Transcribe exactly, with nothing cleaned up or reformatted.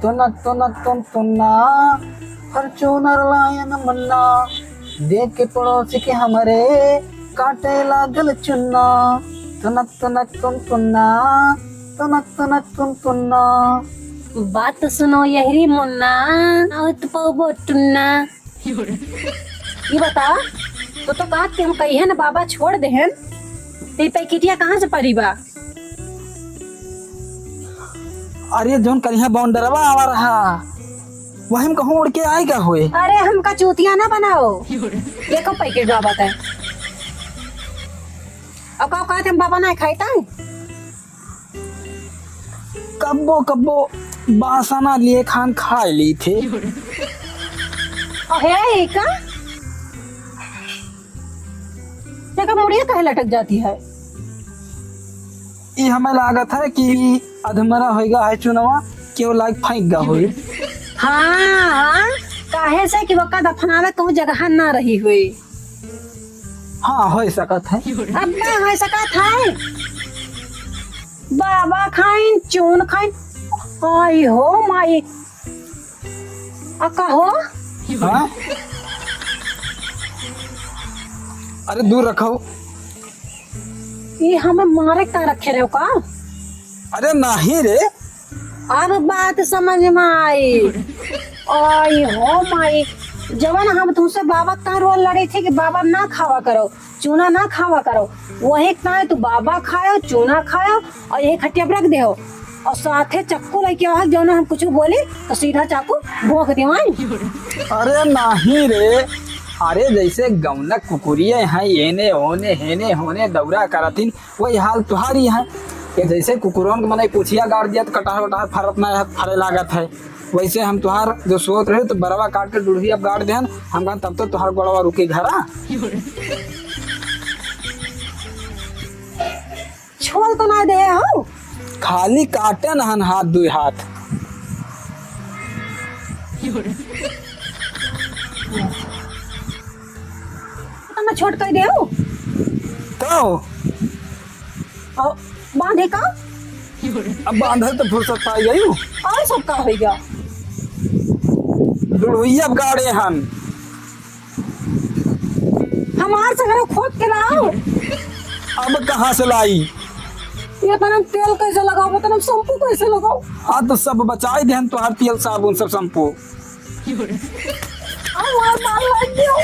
तुनक तुनक तुन तुन्ना, फॉर्च्यूनर लायन मुन्ना, देख के पड़ोसी के हमरे काटे लागल चुन्ना। तुनक तुनक तुन तुन्ना, तुनक तुनक तुन तुन्ना। बात सुनो यहरी मुन्ना, आवत पौबो टुन्ना। ई बतावा, तो, तो कहत कि हम कहिए न बाबा छोड़ देहन, तो ई पैकेटिया कहाँ से पड़ी बा? अरे जौन करिहा बौंडरवा आवा रहा, वही में कहूँ उड़ के आएगा होए। अरे हमका चूतिया ना बनाओ। देखो पैकेट बाबा का। अब का कहत हम बाबा ना खाई ताई? कब्बो कब्बो बासना लिए खान खाए ली थे। अहे, ई का? तेका मुड़िया काहे लटक जाती है? ई हमें लागत है कि अधमरा होइगा है चुनवा, केहू लाग फेंक गा होई। हाँ, हाँ, काहे से कि ओका दफनावे कहूँ जगह ना रही हुई। हाँ, हो सकत है। अब ना हो सकत है। बाबा खाइन, चून खाइन। आई हो माई। आ का हो? हाँ? अरे दूर रखो। ये हमें मारे का रखे रहे हो का? अरे नहीं रे। अब बात समझ में आई। आई हो माई, जवन हम तुमसे बाबा का रोल लड़ी थी कि बाबा ना खावा करो, चूना ना खावा करो, वही ताई तू बाबा खायो, चूना खायो और यही खटिया पर रख देहो और साथे चक्कू लेके आओ, जौन हम कुछ बोली तो सीधा चाकू भोंक देवाई। अरे नहीं रे, अरे जैसे गौना कुकुरिये हैं, एने ओने हेने होने दौरा करथिन, वही हाल तुहारी है कि जैसे कुकुरन के मने पूछिया गाड़ दिया तो कटहर वटहर फरत ना है, फरे लागत है। वैसे हम तुहार जो सोत रहे तो बरवा काट के डुढ़ी अब गाड़ देहन, हम कहन तब तो तुहार गोड़वा रुके घरा। छोल तो ना दे हो। खाली काटे न हन हाथ दुई हाथ। इतना छोट कर दे हो। तो और बांधे का? अब बांधल तो फुर्सत पाई गई। और सब का होइगा? दुढ़ुइया गाड़े हन। हमार सगरो खोद के लाओ। अब कहाँ से लाई? ये तनम तेल कैसे लगाओ, तनम शैम्पू कैसे लगाओ? हाँ, तो सब बचाई देहन तोहार तेल, साबुन, सब शैम्पू। हमार माल लाग गयो।